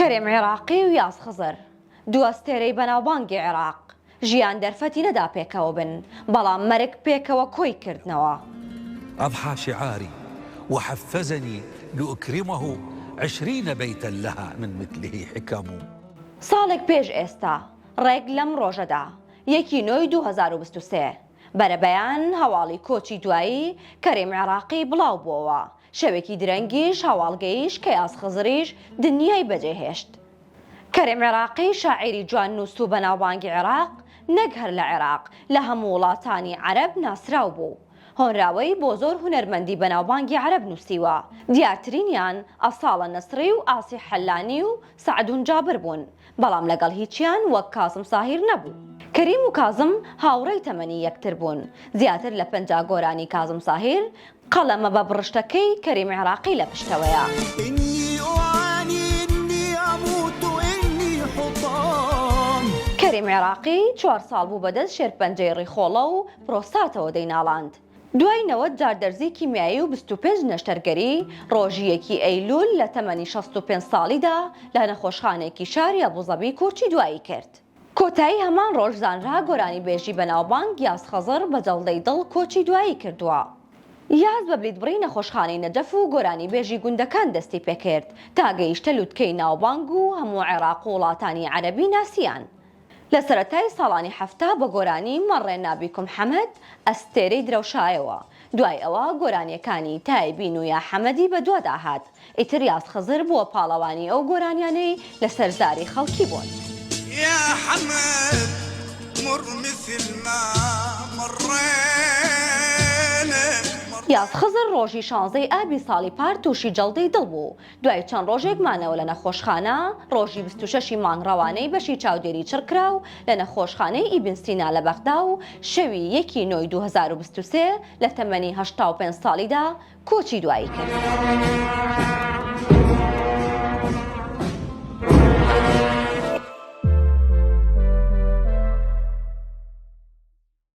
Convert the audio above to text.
کەریم عێراقی و یاس خزر، دوو ئەستێرەی بەناوبانگی عێراق، ژیان دەرفەتی نەدا پێکەوە بن، بەڵام مەرگ پێکەوە کۆی کردنەوە. اضحی شعاری وحفزنی لاکرمه عشرین بیتا لها من مثله حکم. ساڵێک پێش ئێستا، ڕێک لەم ڕۆژەدا، یەکی نۆی 2023، بەرەبەیان هەواڵی کۆچی دوایی کەریم عێراقی بڵاو بۆوە، شەوێکی درەنگیش هەواڵ گەیشت کە یاس خزریش دنیای بەجێ هێشت. کەریم عێراقی شاعیری جواننووس و بەناوبانگی عێراق نەک هەر لە عێراق لە هەموو وڵاتانی عەرەب ناسراو بوو. هۆنراوەی بۆ زۆر هونەرمەندی بەناوبانگی عەرەب نووسیوە، دیارترینیان ئەساڵە نەسری و ئاسی حەلانی و سەعدون جابر بوون، بەڵام لەگەڵ هیچیان وەک کازم ساهیر نەبوو. کەریم و کازم هاوڕێی تەمەنی یەکتر بوون، زیاتر لە 50 گۆرانی کازم ساهیر قەڵەمە بە بڕشتەکەی کەریم عێراقی لە پشتەوەیە. کەریم عێراقی چوار ساڵ بوو بەدەست شێرپەنجەی ڕیخۆڵە و پرۆستاتەوە دەیناڵاند. دوای 90 جار دەرزی کیمیایی و 25 نەشتەرگەری، ڕۆژی یەکی ئەیلوول لە تەمەنی 65 ساڵیدا لە نەخۆشخانەیەکی شاری ئەبوزەبی کۆچی دوایی کرد. کۆتایی هەمان ڕۆژ زانرا گۆرانیبێژی بەناوبانگ یاس خەزڕ بە جەڵدەی دڵ کۆچی دوایی کردووە. یاس بە بلیتبڕی نەخۆشخانەی نەجەف و گۆرانیبێژی گوندەکان دەستی پێکرد تا گەیشتە لوتکەی ناوبانگ و هەموو عێراق و وڵاتانی عەرەبی ناسیان. لە سەرەتای ساڵانی 70 بە گۆرانی مەڕێ نابیکم حەمەد ئەستێرەی درەوشایەوە، دوای ئەوە گۆرانیەکانی تایبین و یا حەمەدی بەدوادا هات، ئیتر یاس خزر بووە پاڵەوانی ئەو گۆرانیانەی لەسەر زاری خەڵکی بوون. یا حەمەد مر مثل ما مرینا. یاس خزر ڕۆژی شانزەی ئابی ساڵی پار تووشی جەڵدەی دڵ بوو، دوای چەند ڕۆژێک مانەوە لە نەخۆشخانە، ڕۆژی 26 ی مانگ ڕەوانەی بەشی چاودێری چڕ کرا و لە نەخۆشخانەی ئیبن سینا لە بەغدا و شەوی یەکی نۆی 2023 لە تەمەنی 85 ساڵیدا کۆچی دوایی کرد.